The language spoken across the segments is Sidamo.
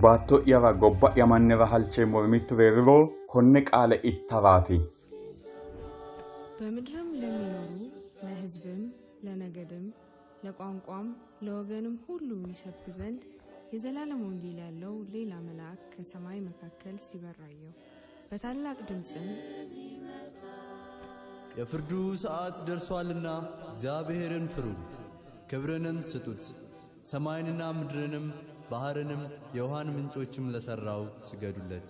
Baatto'yara gobba'ya mannira halcheemmori mittu hee'riro konne qaale ittaraati. በምድርም ለሚኖሩ ለሕዝብም፣ ለነገድም፣ ለቋንቋም፣ ለወገንም ሁሉ ይሰብክ ዘንድ የዘላለም ወንጌል ያለው ሌላ መልአክ ከሰማይ መካከል ሲበር አየሁ። በታላቅ ድምፅም የፍርዱ ሰዓት ደርሷልና እግዚአብሔርን ፍሩ፣ ክብርንም ስጡት። ሰማይንና ምድርንም ባሕርንም የውሃን ምንጮችም ለሠራው ስገዱለት።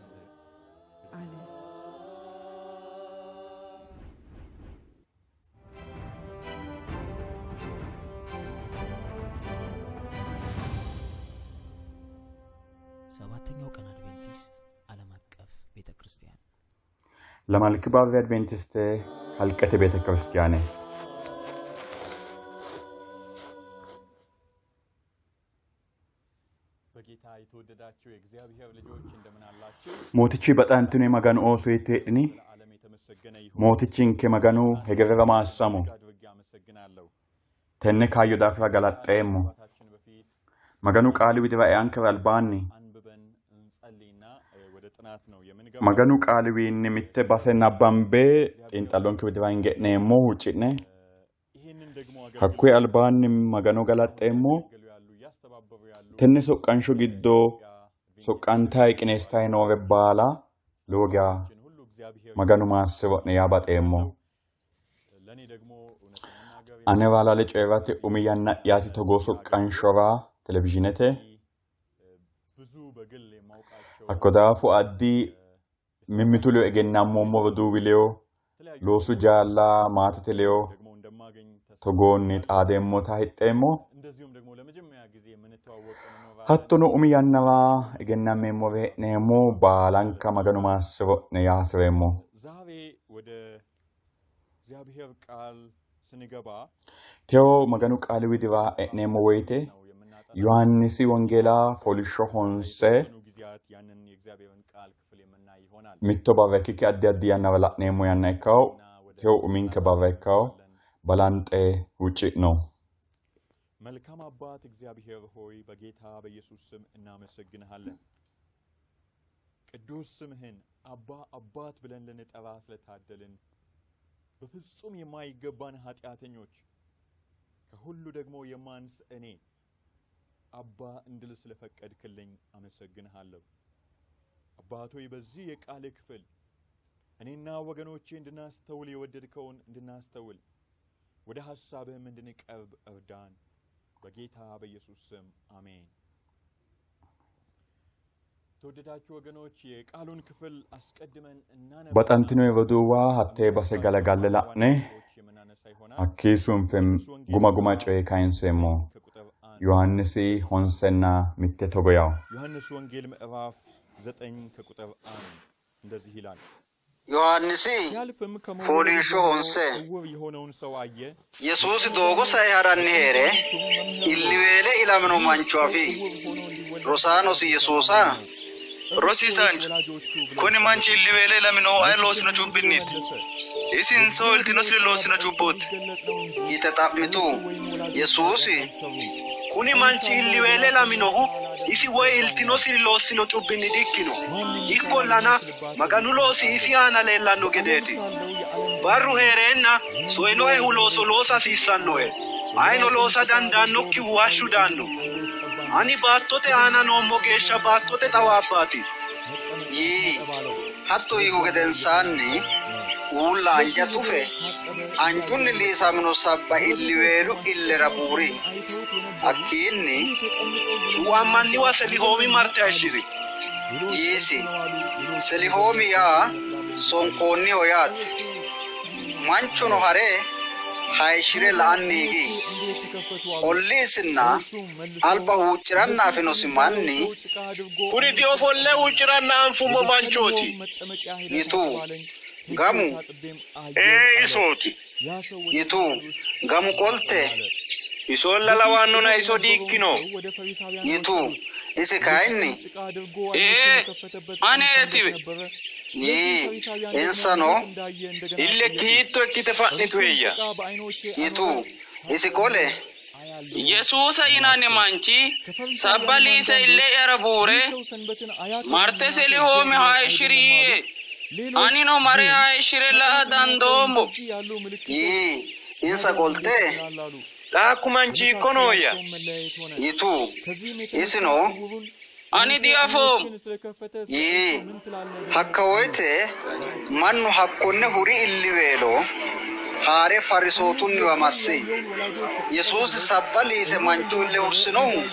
አለ። ሰባተኛው ቀን አድቬንቲስት ዓለም አቀፍ ቤተ ክርስቲያን Lamalki barri Adventiste kalqete beete kiristiyaane. በጌታ የተወደዳችሁ የእግዚአብሔር ልጆች እንደምን አላችሁ? Mootichi baxantino Maganu ooso hiitto heedhini? ለዓለም የተመሰገነ ይሁን። Mootichinke Maganu hegerera maassamo. እጅግ አድርጌ አመሰግናለሁ። Tenne kaayyo daafira galaxxeemmo. ከመግባታችን በፊት Maganu qaali widira eankera albaanni አንብበን እንጸልይና ወደ ጥናት ነው የምንገባው። Maganu qaaliwiinni mitte base nabbambe xiinxallonke widira hinge'neemmo huucci'ne ይህንን ደግሞ hakkuyi albaanni Magano galaxxeemmo. አገልግለው ያሉ እያስተባበሩ ያሉ Tenne soqqansho giddo soqqantayi qineessitayi noore baala lowo geya ሁሉ እግዚአብሔር Maganu maassiro'ne yaa baxeemmo. ለእኔ ደግሞ እውነት ለመናገር Anera halaale coyi'rate umi yanna'yaati togoo soqqanshora televizhiinete ብዙ በግል የማውቃቸው hakko daafo addi mimmitu ledo egennammoommo roduuwi ledo የተለያዩ loosu jaalla maatete ledo ደግሞ እንደማገኝ ተስፋ togoonni xaadeemmota hexxeemmo. እንደዚሁም ደግሞ ለመጀመሪያ ጊዜ የምንተዋወቅ እንኖራለን። Hattono umi yannara egennammeemmore hee'neemmo baalanka Maganu maassiro'ne yaa hasireemmo. ዛሬ ወደ እግዚአብሔር ቃል ስንገባ Teyo Maganu qaali widira e'neemmo woyite ነው የምናጠናው። Yohaannisi Wongeelaa fooliishsho honse የተወሰኑ ጊዜያት ያንን የእግዚአብሔርን ቃል ክፍል የምናይ ይሆናል። mitto barra ikkikki addi addi yannara la'neemmo yanna ikkawo teyo uminke barra ikkawo balanxe huucci'no. መልካም አባት እግዚአብሔር ሆይ በጌታ በኢየሱስ ስም እናመሰግንሃለን። ቅዱስ ስምህን አባ አባት ብለን ልንጠራ ስለታደልን በፍጹም የማይገባን ኃጢአተኞች ከሁሉ ደግሞ የማንስ እኔ አባ እንድል ስለፈቀድክልኝ አመሰግንሃለሁ። አባት ሆይ በዚህ የቃል ክፍል እኔና ወገኖቼ እንድናስተውል የወደድከውን እንድናስተውል ወደ ሐሳብህም እንድንቀርብ እርዳን። በጌታ በኢየሱስ ስም አሜን። ተወደዳችሁ ወገኖች የቃሉን ክፍል አስቀድመን እናነብና Baxantino roduuwa hattee base galagalle la'ne የምናነሳ ይሆናል። hakkii sunfe guma guma coye kayinseemmo. ከቁጥር 1 Yohaannisi honsenna mitte togo yawo. ዮሐንስ ወንጌል ምዕራፍ 9 ከቁጥር 1 እንደዚህ ይላል። Yohaannisi ሲያልፍም ከመወለዱ fooliishsho ጀምሮ honse ዕውር የሆነውን ሰው አየ። Yesuusi doogo sae hadhanni hee're illiweele ilamino mancho afi. Rosaanosi Yesuusa Rosiisaancho, kuni manchi illiweele ilaminohu ayi loosino cubbinniiti? Isinso iltinosiri loosino cubbooti? yite xa'mitu. Yesuusi Kuni manchi illiweele ilaminohu isi woy iltinosiri loossino cubbinni dikkino. Ikkollana Maganu loosi isi aana leellanno gedeeti. Barru hee'reenna soyinoehu looso loosa hasiissannoe. Ayino loosa dandaannokkihu hashshu daanno. Ani baattote aana noommo geeshsha baattote xawaabbaati. yii. Hatto yiihu gedensaanni uulla anja tufe anjunni liisamino sabba illiweelu illera buuri. Hakkiinni Cuuammanniwa Selihoomi marte hayishshi'ri. yiisi. Selihoomi yaa sonkoonniho yaate. Manchuno hare hayishshi're la'anni higi. Olliisinna alba huucci'ranna afinosi manni Kuni diofolle huucci'ranna anfummo manchooti. yitu. Gamu Ee isooti. yitu. Gamu qolte Isolla lawannona iso diikkino. yitu. Isi kayinni Ee aneetiwe. yii. Insano Illekki hiitto ikkite fa'nituheyya? yitu. Isi qole Ye Yesuusa yinanni manchi sabba liise ille'yara buure marte Selihoomi hayishshiri yiie. Anino mare hayishshire la'a dandoommo yii. Insa qolte, Xa hakku manchi hiikko nooyya? yitu. Isino, Ani diafoommo yii. Hakka woyite mannu hakkonne huri illiweelo haare Farisootunniwa massi. Yesuusi sabba liise manchu ille hursinohu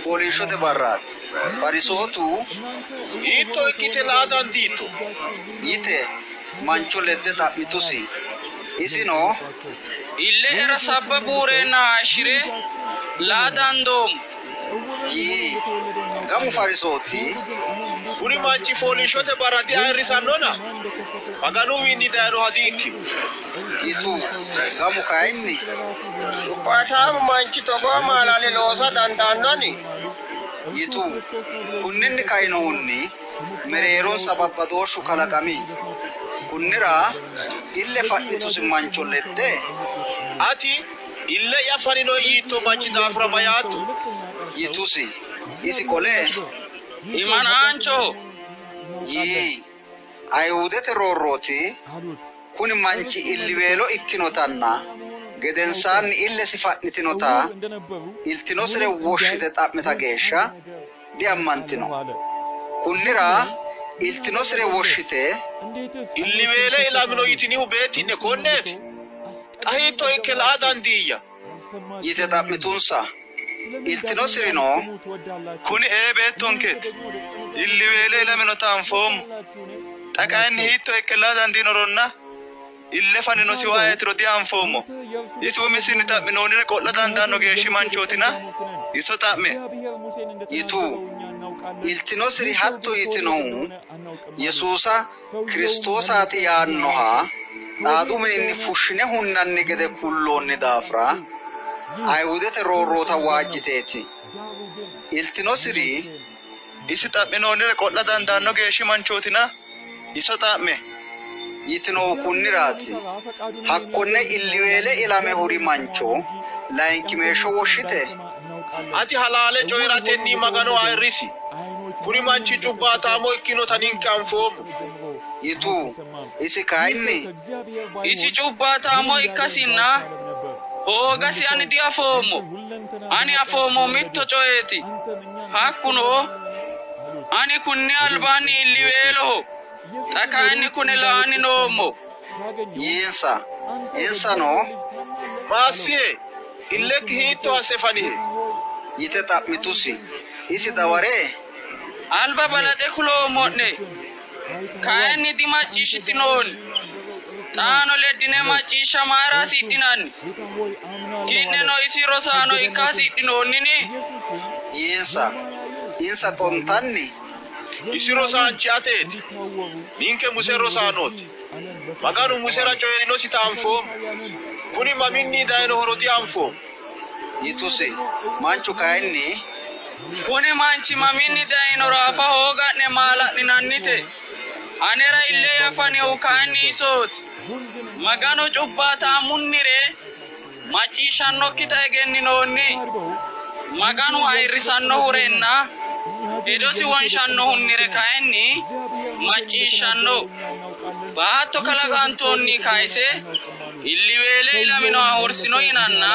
fooliishshote barraati. Farisootu, Hiitto ikkite la'a dandiitto? yite mancho ledde xa'mitusi. Isino, Ille'yara sabba buureenna hayishshire la'a dandoommo yii. Gamu Farisooti, Kuni manchi fooliishshote barra diayirrisannona Maganuwiinni dayinoha di'ikkino yitu. Gamu kayinni, Cubbaataamu manchi togoo maalale loosa dandaannoni? yitu. Kunninni kainohunni mereeronsa babbadooshshu kalaqami. Kunnira ille fa'nitusi mancho ledde, Ati ille'ya fanino yiitto manchi daafira mayaatto? yitusi. Isi qole, Himanaanchoho yii. Ayihudete roorrooti kuni manchi illiweelo ikkinotanna gedensaanni illesi fa'nitinota iltinosire woshshite xa'mita geeshsha diammantino. Kunnira iltinosire woshshite, Illiweele ilamino yitinihu beetti'ne konneeti? Xa hiitto ikke la'a dandiiyya? yite xa'mitunsa. Iltinosirino, Kuni ee beettonkeeti. Illiweele ilaminota anfoommo. Xa kayinni hiitto ikke la'a dandiinoronna ille faninosihu ayetiro dianfoommo. Isi umisinni xa'minoonnire qo'la dandaanno geeshshi manchootina iso xa'me yitu. Iltinosiri hatto yitinohu Yesuusa Kiristoosaati yaannoha xaadu mininni fushshine hunnanni gede kulloonni daafira Ayihudete roorroota waajjiteeti. Iltinosiri, Isi xa'minoonnire qo'la dandaanno geeshshi manchootina iso xa'me yitinohu kunniraati. Hakkonne illiweele ilame huri mancho layinkimeeshsho woshshite, Ati halaale coyi'ratenni Magano ayirrisi. Kuni manchi cubbaataamo ikkinota ninke anfoommo yitu. Isi kayinni, Isi cubbaataamo ikkasinna hoogasi ani diafoommo. Ani afoommo mitto coyeeti. Hakkuno ani kunni albaanni illiweeloho. Xa kayinni kune la'anni noommo yiinsa. Insano, Maassihe? Illekki hiitto asse fanihe? yite xa'mitusi. Isi daware, Alba balaxe kuloommo'ne, kayinni dimacciishshitinoonni. Xaano leddine macciishsha mayira hasidhinanni? Ki'neno isi rosaano ikka hasidhinoonnini? yiinsa. Insa xontanni, Isi rosaanchi ateeti. Ninke Muse rosaanooti. Maganu Musera coyi'rinosita anfoommo. Kuni maminni dayinohoro dianfoommo yitusi. Manchu kayinni, Kuni manchi maminni dayinoro afa hooga'ne maala'linannite. Anera ille'ya fanihu kayinni isooti. Maganu cubbaataamunnire macciishshannokkita egenninoonni. Maganu ayirrisannohurenna hedosi wonshannohunnire kayinni macciishshanno. Baatto kalaqantoonni kayise illiweele ilaminoha hursino yinanna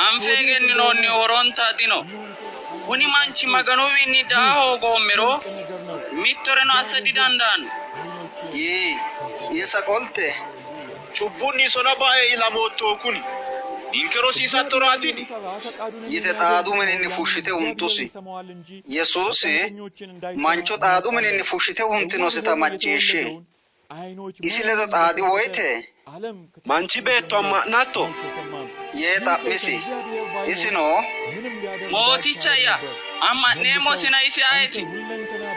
anfe egenninoonni horonta dino. Kuni manchi Maganuwiinni daa hoogoommero mittoreno assa didandaanno yii. Insa qolte, Cubbunni sona bae ilamoottohu kuni ninke rosiisattoraatini? yite xaadu mininni fushshite huntusi. Yesuusi mancho xaadu mininni fushshite huntinosita macciishshi. Isi ledo xaadi woyite, Manchi beetto amma'natto? yee xa'misi. Isino, Mooticha'ya, amma'neemmosina isi ayeti?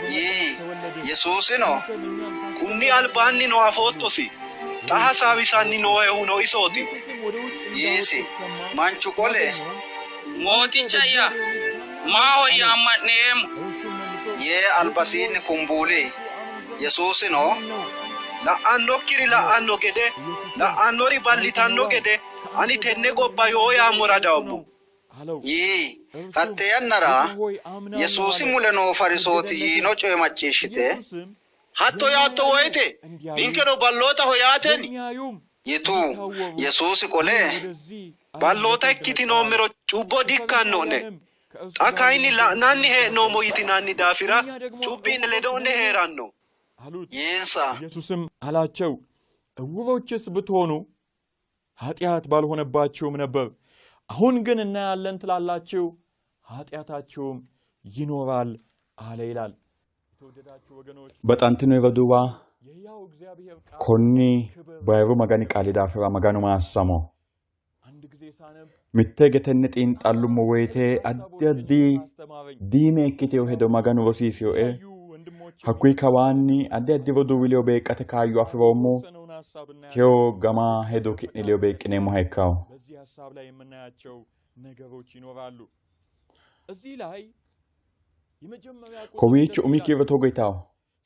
yii. Yesuusino, Kunni albaannino afoottosi. Xa hasaawisanni noohehuno isooti yiisi. Manchu qole, Mooticha'ya, maahoyye amma'neemmo yee albasiinni kumbuuli. Yesuusino, La'annokkiri la'anno gede, la'annori ballitanno gede ani tenne gobba yoo yaammora dayommo. yii. Hatte yannara Yesuusi mule noo Farisooti yiino coye macciishshite, Hatto yaatto woyite ninkeno ballootaho yaateni? yitu. Yesuusi qole, Balloota ikkitinoommero cubbo dikkanno'ne. Xa kayinni la'nanni hee'noommo yitinanni daafira cubbi'ne ledo'ne hee'ranno. yiinsa. ኢየሱስም አላቸው፣ ዕውሮችስ ብትሆኑ ኃጢአት ባልሆነባችሁም ነበር። አሁን ግን እናያለን ትላላችሁ፣ ኃጢአታችሁም ይኖራል አለ ይላል። የተወደዳችሁ ወገኖች Baxantino roduuwa የሕያው እግዚአብሔር ቃል konni bayiru Magani qaali daafira Maganu maassamo. አንድ ጊዜ ሳነብ Mitte hige tenne xiinxallummo woyite addi addi diime ikkiteyo hedo Maganu rosiiseyoe hakkuyi kawaanni addi addi roduuwi ledo beeqqate kaayyo afiroommo የተወሰነውን ሀሳብ እናያለን። teyo gama hedo ki'ne ledo beeqqineemmoha ikkawo. በዚህ ሀሳብ ላይ የምናያቸው ነገሮች ይኖራሉ። እዚህ ላይ የመጀመሪያ ቁጥር Kowiicho እንደዚህ umi ይላል፣ kiiro togo yitawo.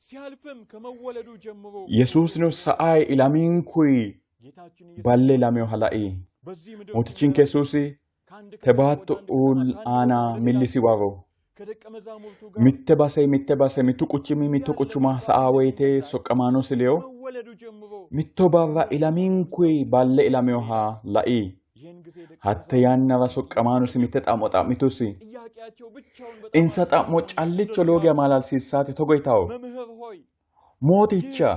ሲያልፍም ከመወለዱ ጀምሮ Yesuusino sa'ayi ilaminkuyi ጌታችን ኢየሱስ balle ilameyoha lai. በዚህ ምድር Mootichinke Yesuusi ከአንድ te baatto aana millisi waro. ከደቀ መዛሙርቱ ጋር Mitte base mitte base mittu quchumi mitto quchuma sa'a woyite soqqamaanosi ledo ከመወለዱ ጀምሮ mitto barra ilaminkuyi balle ilameyoha lai. ይህን ጊዜ ደቀ Hatte yannara soqqamaanosi mitte xa'mo xa'mitusi. ጥያቄያቸው ብቻውን Insa xa'mo callicho lowo geya maala'lisiissaate togo yitawo. መምህር ሆይ Mooticha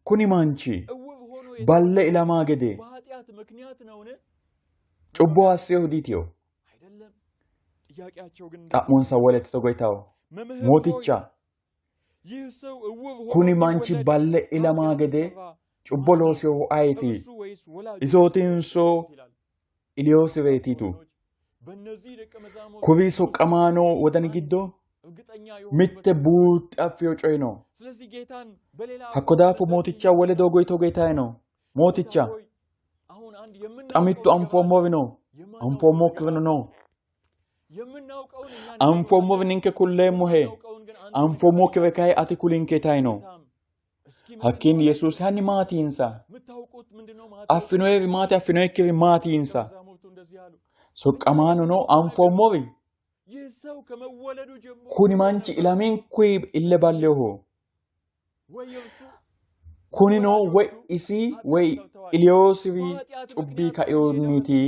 kuni manchi እውር ሆኖ balle ilamaa gede በኃጢአት ምክንያት ነውን? cubbo asseehu diitiyo. አይደለም። ጥያቄያቸው ግን Xa'monsa wolete togo yitawo. መምህር ሆይ Mooticha ይህ ሰው እውር ሆኖ kuni manchi ቢወለድ balle ilamaa gede cubbo looseehu ayeti? እርሱ ወይስ ወላጆቹ Isootinso ይላል። iliyoosireetiitu. በእነዚህ ደቀ መዛሙርት Kuri soqqamaano wodani giddo እርግጠኛ የሆኑበት mitte buuxxe affeyo coyi no. ስለዚህ ጌታን በሌላ Hakko daafo mooticha wole doogo togo yitayi no. Mooticha ሆይ አሁን አንድ xa mittu anfoommori no. Anfoommokkirino no. የምናውቀውን እኛ Anfoommori ninke kulleemmohe. Anfoommokkire kayi ati kulinke yitayi no. Hakkiinni Yesuusi hanni maati yiinsa? የምታውቁት ምንድነው? Affinoyeri maati affinoyikkiri maati yiinsa? መዛሙርቱ እንደዚህ አሉ። Soqqamaanono anfoommori ይህ ሰው ከመወለዱ ጀምሮ kuni manchi ilaminkuyi ille balleho. ወይ እርሱ Kunino woy isi woy iliyoosiri cubbii kaeyoonniiti.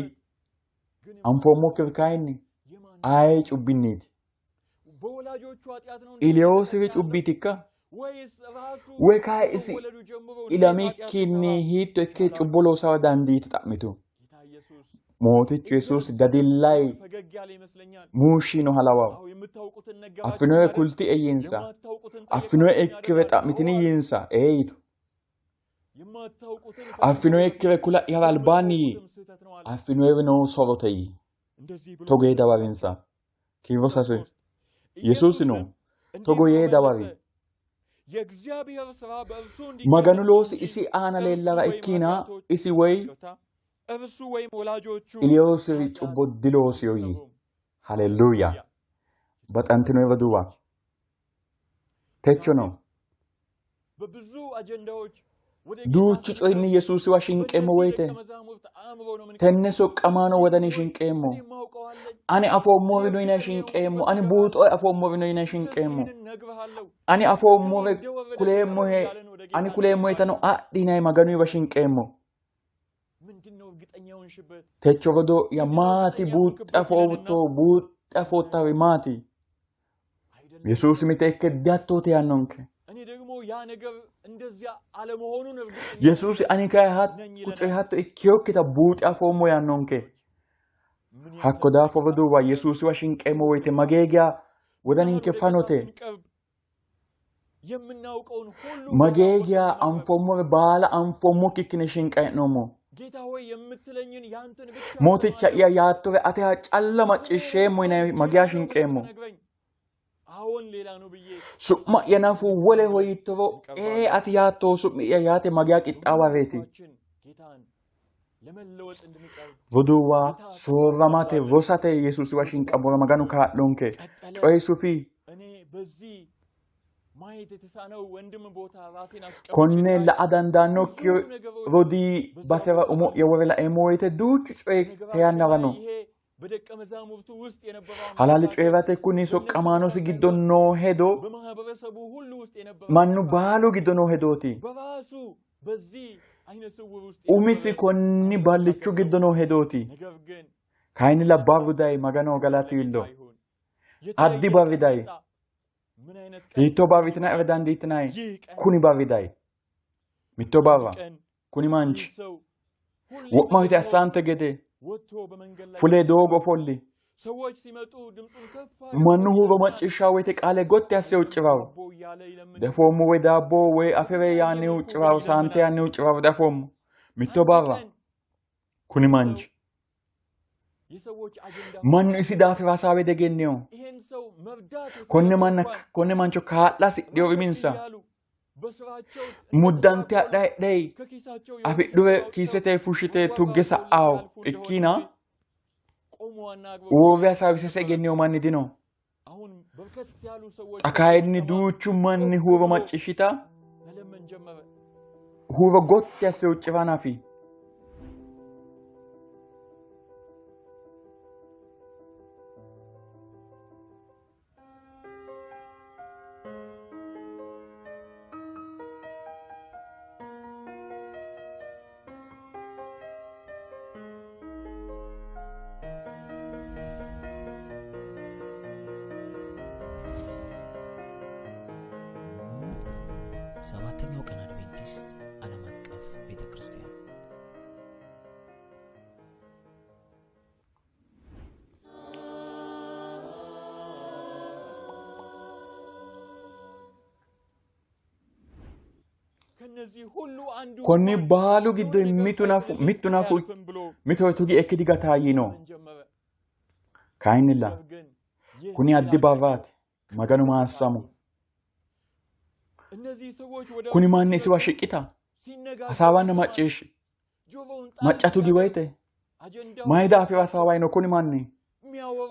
Anfoommokkiri kayinni aye cubbinniiti? በወላጆቹ ኃጢአት ነው Iliyoosiri cubbiitikka? ወይስ ራሱ Woy kayi isi ከመወለዱ ጀምሮ ilamikkinni hiitto ikke cubbo loosawa dandiite xa'mitu. ጌታ ኢየሱስ Mootichu Yesuusi dadillayi ፈገግ ያለ ይመስለኛል። muushshino halawawo. አዎ የምታውቁትን ነገራችሁ Affinoye አይደል? kulti'e yiinsa. የማታውቁትን Affinoye ጠየቃችሁኝ ikkire አይደል? xa'mitini yiinsa ee yitu. የማታውቁትን Affinoyekkire kula'yara albaanni yii. ስህተት ነው አለ። Affinoyerino sorote yii. እንደዚህ ብሎ Togo yee dawarinsa. Kiiro sase. Yesuusino togo yee dawari. የእግዚአብሔር ሥራ በእርሱ Maganu እንዲገለጥ loosi እንጂ isi aana እርሱ leellara ወይም ikkina ኃጢአቶች isi woy ይቅርታ፣ እርሱ ወይም ወላጆቹ iliyoosiri cubbo diloosiyo yii. Halleluuya. Baxantino roduuwa. Techono በብዙ አጀንዳዎች ወደ duuchu coyinni Yesuusiwa shinqeemmo woyite ደቀ መዛሙርት አእምሮ ነው ምን tenne soqqamaano wodani shinqeemmo. Ani afoommorino yinayi shinqeemmo. Ani buuxoe afoommorino yinayi shinqeemmo. እነግርሃለሁ Ani afoommore kuleemmohe ani kuleemmohetano adhi yinayi Maganuyiwa shinqeemmo. ምንድን ነው እርግጠኛ የሆንሽበት? Techo rodoo'ya maati buuxxe afootto buuxxe afoottari maati? Yesuusi miteekke dihattoote yaannonke. እኔ ደግሞ ያ ነገር እንደዚያ አለመሆኑን እርግጠኛ Yesuusi ani kayi hakku coyi hatto ikkiyokkita buuxe afoommo yaannonke. Hakko daafo roduuwa Yesuusiwa shinqeemmo woyite mageegiya wodaninke fanote. ቀርብ የምናውቀውን ሁሉ Mageegiya anfoommore baala anfoommokki ikkine shinqa hee'noommo. ጌታ ሆይ የምትለኝን ያንተን ብቻ Mooticha'ya yaattore ateha calla macciishsheemmo yinayi mageya shinqeemmo. ነግረኝ አዎን ሌላ ነው ብዬ Su'ma'ya nafu woleho yiittoro ee ati yaattoho su'mi'ya yaate mageya qixxaawareeti. ጌታን ለመለወጥ እንድንቀርብ Roduuwa soorramate rosate Yesuusiwa shinqammora Maganu kaa'lonke. Coyi sufi እኔ በዚህ ማየት የተሳነው ወንድም ቦታ ራሴን አስቀምጬ konne la'a dandaannokki rodii basera umo'ya wore laeemmo woyite duuchu coyi te yannara no. ይሄ Halaale coyi'rate kuni soqqamaanosi giddo noo hedo mannu baalu giddo noo hedooti. Umisi konni ballichu giddo noo hedooti. Kayinnilla barru dayi Maganoho galatu iillo. Addi barri dayi. Hiittoo barri yitinara dandiitinanni? Kuni barri dayi. Mitto barra kuni manchi wo'ma woyite assante gede fule doogo ofolli. Mannu huuro macciishshaa woyite qaale gotti asse huuccirawo. Diafoommo woy daabbo woy afire yaanni huuccirawo, saante yaanni huuccirawo diafoommo. Mitto barra kuni manchi mannu isi daafira hasaawe diegennino. Konne manna konne mancho kaa'la hasidhino uminsa. Muddante hadhayi hedheyi afidhure kiisete fushshite tugge sa'awo ikkina uurre hasaawisase egennino manni dino. Xa kayinni duuchu manni huuro macciishshita huuro gotti asse huuccira hanafi. ሰባተኛው ቀን አድቬንቲስት ዓለም አቀፍ ቤተ ክርስቲያን Konni baalu giddo mittu nafu mitore tugi ekki digataa yiino. Kayinnilla kuni addi barraati. Maganu maassamo. Kuni manni isiwa shiqita hasaawanna macciishshi macca tugi woyite mayi daafira hasaawayi no kuni manni?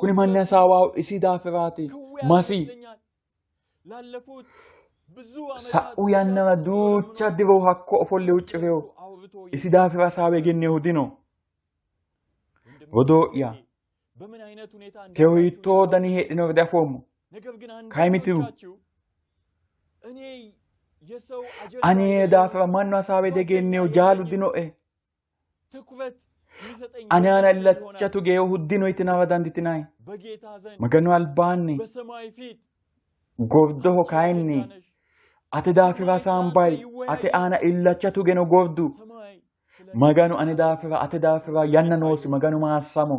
Kuni manni hasaawaahu isi daafiraati. Masi sa'u yannara duucha diro hakko ofolle huucci'rino. Isi daafira hasaawe egenninohu dino. Rodoo'ya, teyo hiittoo dani heedhinoro diafoommo. Kayi mitu ane daafira mannu hasaawe diegennino, jaalu dinoe. Ane aana illacha tugeehu dino yitinara dandiitinanni. Maganu albaanni gordoho kayinni ate daafira hasaambayi, ate aana illacha tugeno gordu. Maganu ane daafira, ate daafira yanna noosi. Maganu maassamo.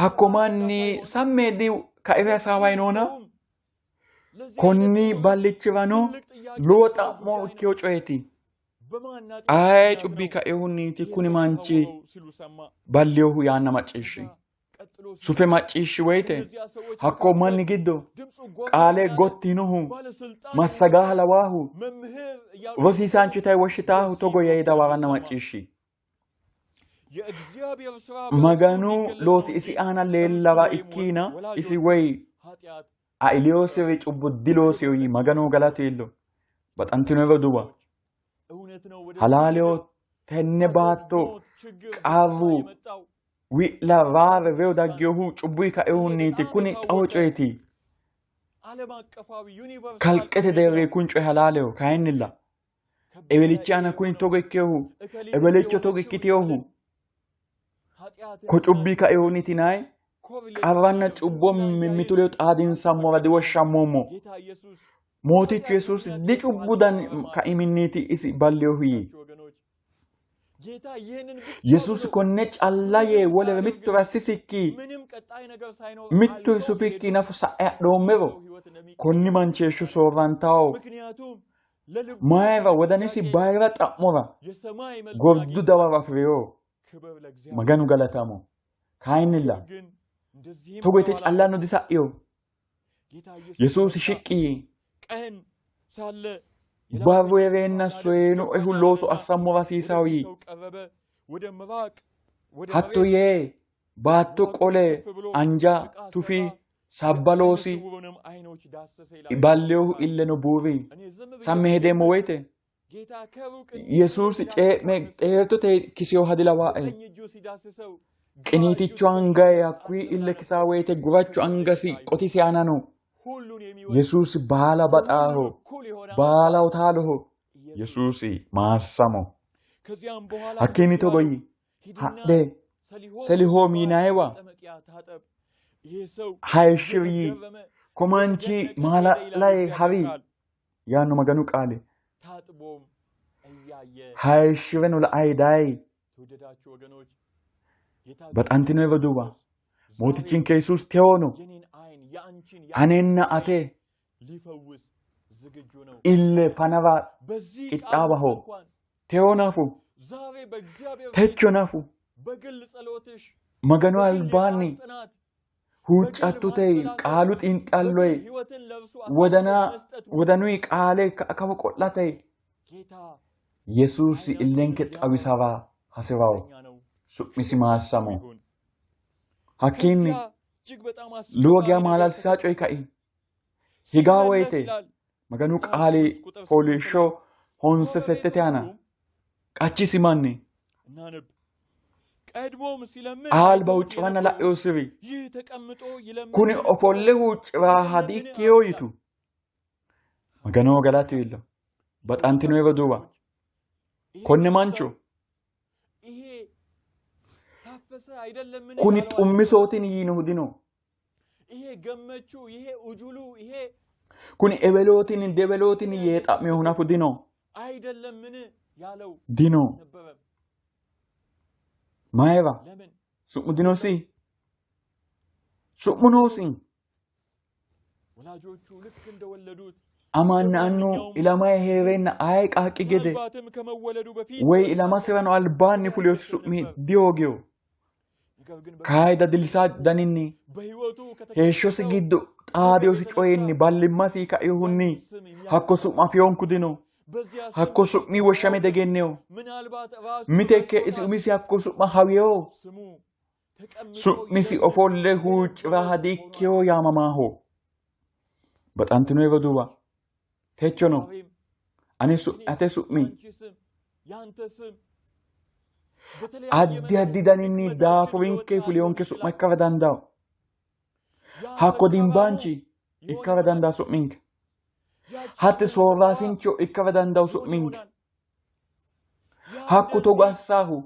Hakko manni samme di kaire hasaawayi noona konni ballichirano lowo xa'mo ikkino coyeeti. Aye cubbi kainohunniiti kuni manchi balliyohu yaanna macciishshi. Sufe macciishshi woyite hakko manni giddo qaale gotti yinohu massagaaha lawaahu rosiisaanchu yitayi woshshitaahu togo yee dawaranna macciishshi. Maganu loosi isi aana leellara ikkiina isi woy ailiyoosiri cubbo diloosino yii. Maganoho galatu iillo. Baxantino roduuwa, halaaleho tenne baatto qarru wi'la raare reyo dagginohu cubbuyi kainohunniiti. Kuni xawo coyeeti. Kalqete deerri kuni coyi halaaleho. Kayinnilla Ewelichi aana kuni togo ikkinohu, ewelicho togo ikkitinohu ko cubbi kainohunniiti yinanni qarranna cubbo mimmitu ledo xaadinsammora diwoshshammoommo. Mootichu Yesuusi dicubbu dani kaiminniiti isi ballinohu yii. Yesuusi konne calla yee wolere mittore assisikki mitturi sufikki nafu sa'e hadhoommero konni manchi heeshsho soorrantawo. Mayira wodanisi bayira xa'mora gordu dawaro afi'rino. Maganu galatamo. Kayinnilla togo yite callano disa'ino. Yesuusi shiqqi yii. Barru hee'reenna soyinoehu looso assammora hasiisawo yii. Hatto yee baatto qole anja tufi, sabba loosi, balleohu illeno buuri. Sammi hedeemmo woyite Yesuusi cee'me xeertote kisiyoha dilawaae. Qiniiticho angayi hakkuyi ille kisaa woyite gurachu angasi qotisi aana no. Yesuusi baala baxaaho, baalaho taaloho. Yesuusi maassamo. Hakkiinni togo yii, hadhe Selihoomi yinayiwa hayishshi'ri yii. Ko manchi maala'layi ha'ri yaanno Maganu qaali. Hayishshi'reno la''ayi dayi. Baxantino roduuwa, Mootichinke Yesuusi tewono anenna ate ille fanara qixxaawaho. Tewo nafu, techo nafu Maganu albaanni huuccattote qaalu xiinxalloy wodana wodanuyi qaale kawa qo'late Yesuusi illenke xawisara hasi'rawo. Su'misi maassamo. Hakkiinni lowo geya maalalsisaa coyi kai. Higaa woyite Maganu qaali fooliishsho honse settete aana qachisi manni alba huucci'ranna la'inossiri kuni ofolle huucci'raaha diikkiyo yitu. Maganoho galatu iillo. Baxantino roduuwa, konne mancho kuni xummisootini yiinohu dino. Kuni ewelootini dewelootini yee xa'minohu nafu dino. Dino. Mayira? Su'mu dinosi? Su'mu noosi? Amanna annu ilamayi hee'reenna aye qaaqqi gede woy ilamasirano albaanni fulinosi su'mi dihoogino. Kayi dadillisaa daninni heeshshosi giddo xaadinosi coyinni ballimmasi kainohunni hakko su'ma afiyonku dino. Hakko su'mi woshshame degennino. Miteekke isi umisi hakko su'ma hawino. Su'misi ofolle huucci'ra diikkino yaamamaaho. Baxantino roduuwa, techono ane ate su'mi addi addi daninni daafurinke fuliyonke su'ma ikkara dandawo. Hakko dimbaanchi ikkara dandaa su'minke. Hatte soorraasincho ikkara dandawo su'minke. Hakku togo assaahu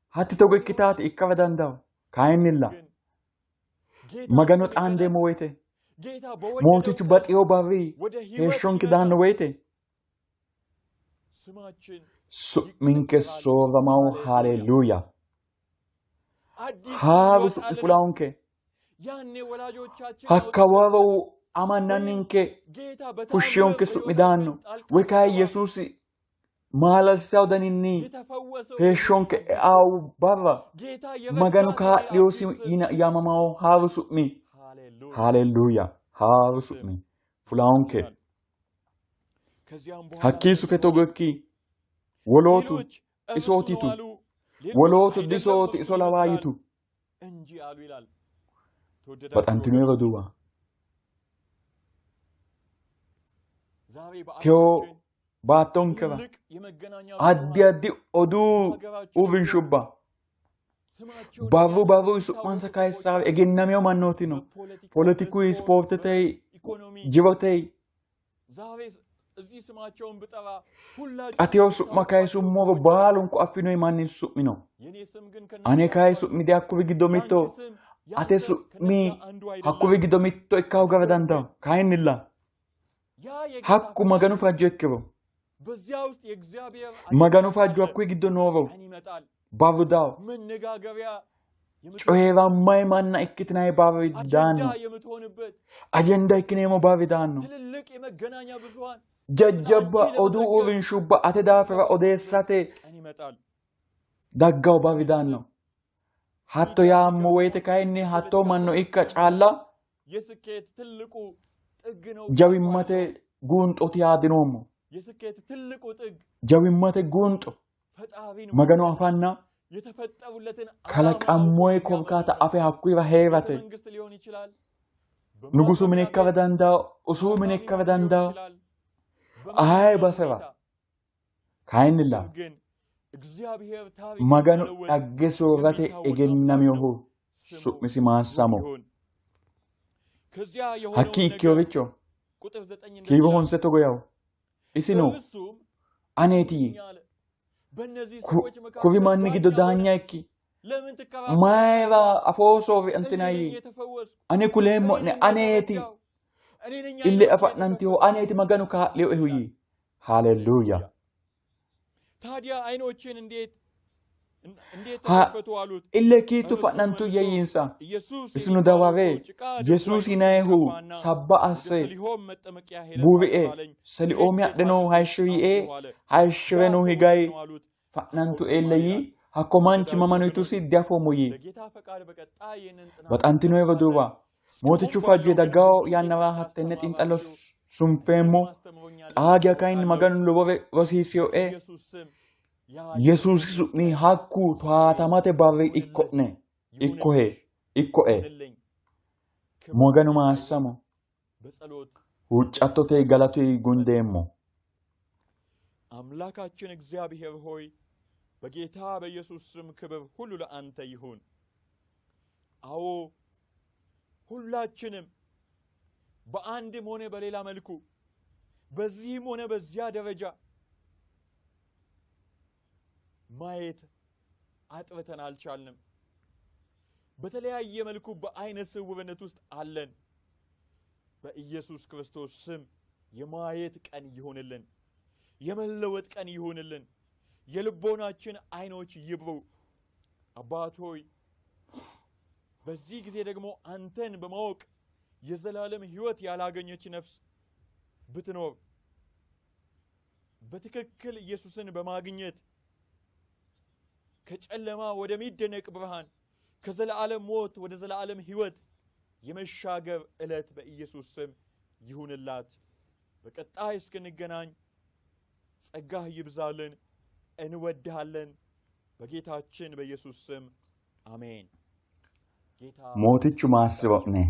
hatti togo ikkitaati ikkara dandawo. Kayinnilla Magano xaandeemmo woyite Mootichu baxiyo barri heeshshonke daanno woyite su'minke soorramawo. Haleluya! Haaru su'mi fulawonke. Hakka waro amannanninke fushshiyonke su'mi daanno. Woy kayi Yesuusi maalalsisawo daninni heeshshonke eawu barra Maganu kaa'liyosi yaamamawo haaru su'mi. Haleluya! Haaru su'mi fulawonke. Hakkii sufe togo ikki wolootu isooti yitu, wolootu disooti iso lawaa yitu. Baxantino roduuwa, tewo baattonkera addi addi oduu uurrinshubba barru barru su'mansa kayissaare egennamino mannooti no. Poletikuyi, ispoortete, jirote Xa tewo su'ma kayisummoro baalunku affinoyi manni su'mi no. Ane kayi su'mi dihakkuri giddo mitto, ate su'mi hakkuri giddo mitto ikka hoogara dandaanno. Kayinnilla hakku Maganu fajjo ikkiro, Maganu fajjo hakkuyi giddo nooro barru dawo. Coyi'rammayi manna ikkitinayi barri daanno. Ajenda ikkineemmo barri daanno. Jajjabba oduu uurrinshubba ate daafira odeessate daggawo barri daanno. Hatto yaammo woyite kayinni hattoo manno ikka calla jawimmate guunxooti yaa dinoommo. Jawimmate guunxo Magano afanna kalaqammoe korkaata afe hakkuyira hee'rate. Nugusu mine ikkara dandawo, usuru mine ikkara dandawo, aye basera. Kayinnilla Maganu dhagge soorrate egennaminohu su'misi maassamo. Hakkii ikkinoricho kiiro honse togo yawo. Isino aneeti yii. Kuri manni giddo daanya ikki. Mayira afoo soorri yii. Ani kuleemmo'ne aneeti. Ille afa'nantiho aneeti Maganu kaa'linoehu yii. Haleluuya. Ille kiittu fa'nantuyya yiinsa. Isino daware Yesuusi yinannihu sabba asse buurie Selioomi adhe noohu hayishshiro yiie hayishshire higayi fa'nantu ille yii. Hakko manchi mamano yitusi diafoommo yii. Baxantinoe roduuwa, Mootichu fajje daggawo yannara hattenne xiinxallo sunfeemmo. Xaa geya kayinni Maganu lowore rosiisinoe. Yesuusi su'mi hakku towatamate barri ikko'ne, ikkohe, ikkoe. Maganu maassamo. Huuccattote galatuyi gundeemmo. አምላካችን እግዚአብሔር ሆይ በጌታ በኢየሱስ ስም ክብር ሁሉ ለአንተ ይሁን። አዎ ሁላችንም በአንድም ሆነ በሌላ መልኩ በዚህም ሆነ በዚያ ደረጃ ማየት አጥብተን አልቻልንም። በተለያየ መልኩ በአይነ ስውርነት ውስጥ አለን። በኢየሱስ ክርስቶስ ስም የማየት ቀን ይሁንልን፣ የመለወጥ ቀን ይሁንልን። የልቦናችን አይኖች ይብሩ። አባት ሆይ በዚህ ጊዜ ደግሞ አንተን በማወቅ የዘላለም ሕይወት ያላገኘች ነፍስ ብትኖር በትክክል ኢየሱስን በማግኘት ከጨለማ ወደሚደነቅ ብርሃን ከዘላለም ሞት ወደ ዘላለም ሕይወት የመሻገር ዕለት በኢየሱስ ስም ይሁንላት። በቀጣይ እስክንገናኝ ጸጋህ ይብዛልን። እንወድሃለን። በጌታችን በኢየሱስ ስም አሜን። ጌታ Mootichu maassiro'ne.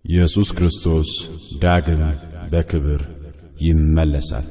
ኢየሱስ ክርስቶስ ዳግም በክብር ይመለሳል።